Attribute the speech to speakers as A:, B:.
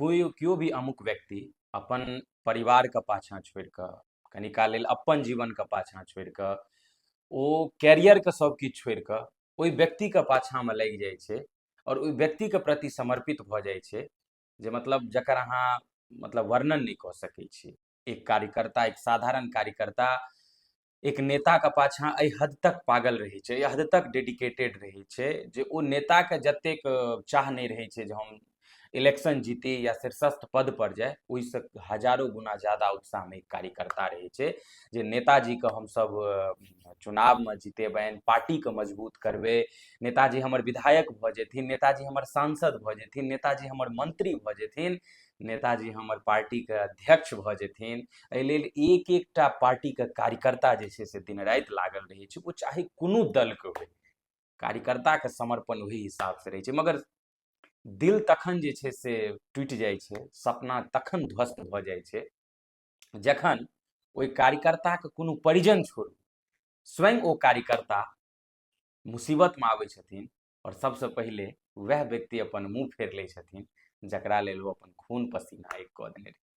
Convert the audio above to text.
A: कोइ केओ भी अमुक व्यक्ति अपन परिवारके पाछाँ छोड़ि कऽ, कनि काल लेल अपन जीवनके पाछाँ छोड़ि कऽ, ओ कैरियरके सब किछु छोड़ि कऽ ओहि व्यक्तिके पाछाँमे लागि जाइ छै आओर ओहि व्यक्तिके प्रति समर्पित भऽ जाइ छै, जे मतलब जकर अहाँ मतलब वर्णन नहि कऽ सकै छी। एक कार्यकर्ता, एक साधारण कार्यकर्ता एक नेताके पाछाँ एहि हद तक पागल रहै छै, एहि हद तक डेडिकेटेड रहै छै जे ओ नेताके जतेक चाह नहि रहै छै जे हम इलेक्शन जीती या शीर्षस्थ पद पर जाय, ओहिसँ हजारो गुना ज्यादा उत्साहमे एक कार्यकर्ता रहै छै जे नेताजीके हमसभ चुनावमे जितेबनि, पार्टीके मजबूत करबै, नेताजी हमर विधायक भऽ जेथिन, नेताजी हमर सांसद भऽ जेथिन, नेताजी हमर मंत्री भऽ जेथिन, नेताजी हमर पार्टीके अध्यक्ष भऽ जेथिन। एहि लेल एक एकटा पार्टीके कार्यकर्ता जे छै से दिन राति लागल रहै छै, ओ चाहे कोनो दलके होइ, कार्यकर्ताके समर्पण ओहि हिसाबसँ रहै छै। मगर दिल तखन जे छै से टूटि जाइ छै, सपना तखन ध्वस्त भऽ जाइ छै जखन ओहि कार्यकर्ताके कोनो परिजन छोड़ू, स्वयं ओ कार्यकर्ता मुसीबतमे आबै छथिन आओर सबसँ पहिले वएह व्यक्ति अपन मुँह फेर लै छथिन जकरा लेल ओ अपन खून पसीना एक कऽ देने रहै।